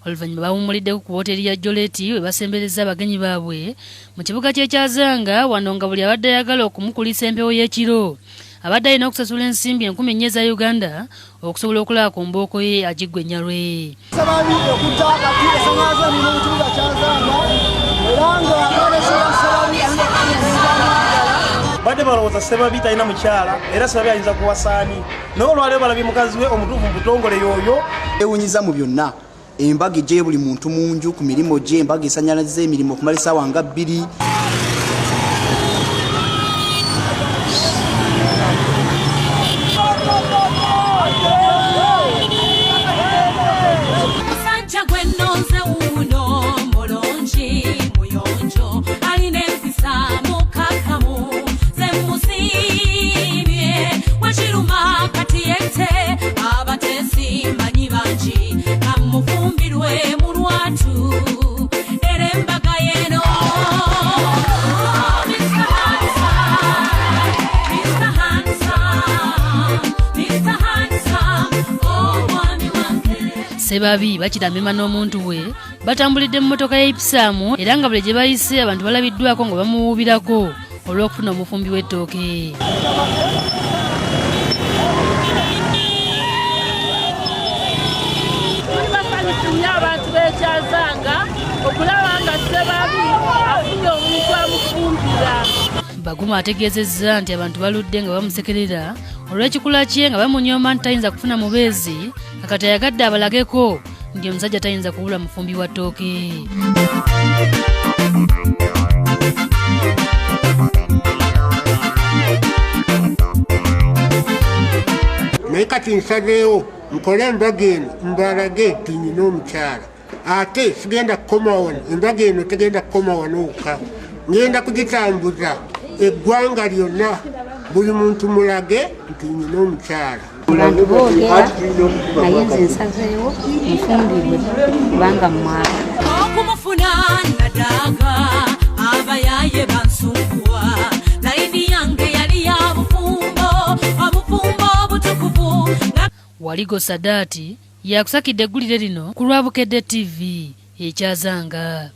Oluvannyuma bawummuliddeko ku wooteeri ya Joleti we basemberezza abagenyi baabwe mu kibuga ky'e Kyazanga wano nga buli abadde ayagala okumukulisa empewo y'ekiro abadde alina okusasula ensimbi 4000 eza Uganda okusobola okulaba ku mbooko ye agiggwa ennyalwe. Ssebabi okutta akati esanyalaza emirimu mu kibuga Kyazanga era nga badde balowooza Ssebabi talina mukyala era Ssebabi ayinza kuwasaani naye olwaleero balabye mukazi we omutuufu mu butongole yooyo. Ewunyiza mu byonna embaga ejjayo buli muntu mu nju ku mirimu gye, embaga esanyalaza emirimu okumala essaawa nga 2. Musajja gwe nnonze wuuno mulungi muyonjo alina empisa mukakkamu ze musiimye wekiruma kati yette abateesi manyi bangi kamufumbirwe mu lwatu era embaga yeno Mr. Handsome, Mr. Handsome, Mr. Handsome, oh mwami wange. Ssebabi bakira amema n'omuntu we batambulidde mu mmotoka ya Ipsum era nga buli gye bayise abantu balabiddwako nga bamuwuubirako olw'okufuna omufumbi w'ettooke. Tuli basanyufu nnyo abantu b'ekyazanga okulaba nga Ssebabi afunye omuntu amufumbira. Baguma ategeezezza nti abantu baludde nga bamusekerera olw'ekikula kye nga bamunyooma nti tayinza kufuna mubeezi akati ayagadde abalageko nti omusajja tayinza kubula mufumbi wa ttooke. Naye kati nsazeewo nkole embaga eno mbalage nti nyina omukyala, ate sigenda kukoma wano, embaga eno tegenda kukoma wano wokka, ngenda kugitambuza eggwanga lyonna, buli muntu mulage nti nyina omukyala. Abantu boogera naye nze nsazeewo nfumbirwe kubanga mwaka. Okumufuna nadaaga abayaye bansumbuwa, layini yange yali ya bufumbo, obufumbo obutukuvu. Waligo Sadaati yakusakidde eggulire lino ku lwa Bukedde TV ekyazanga.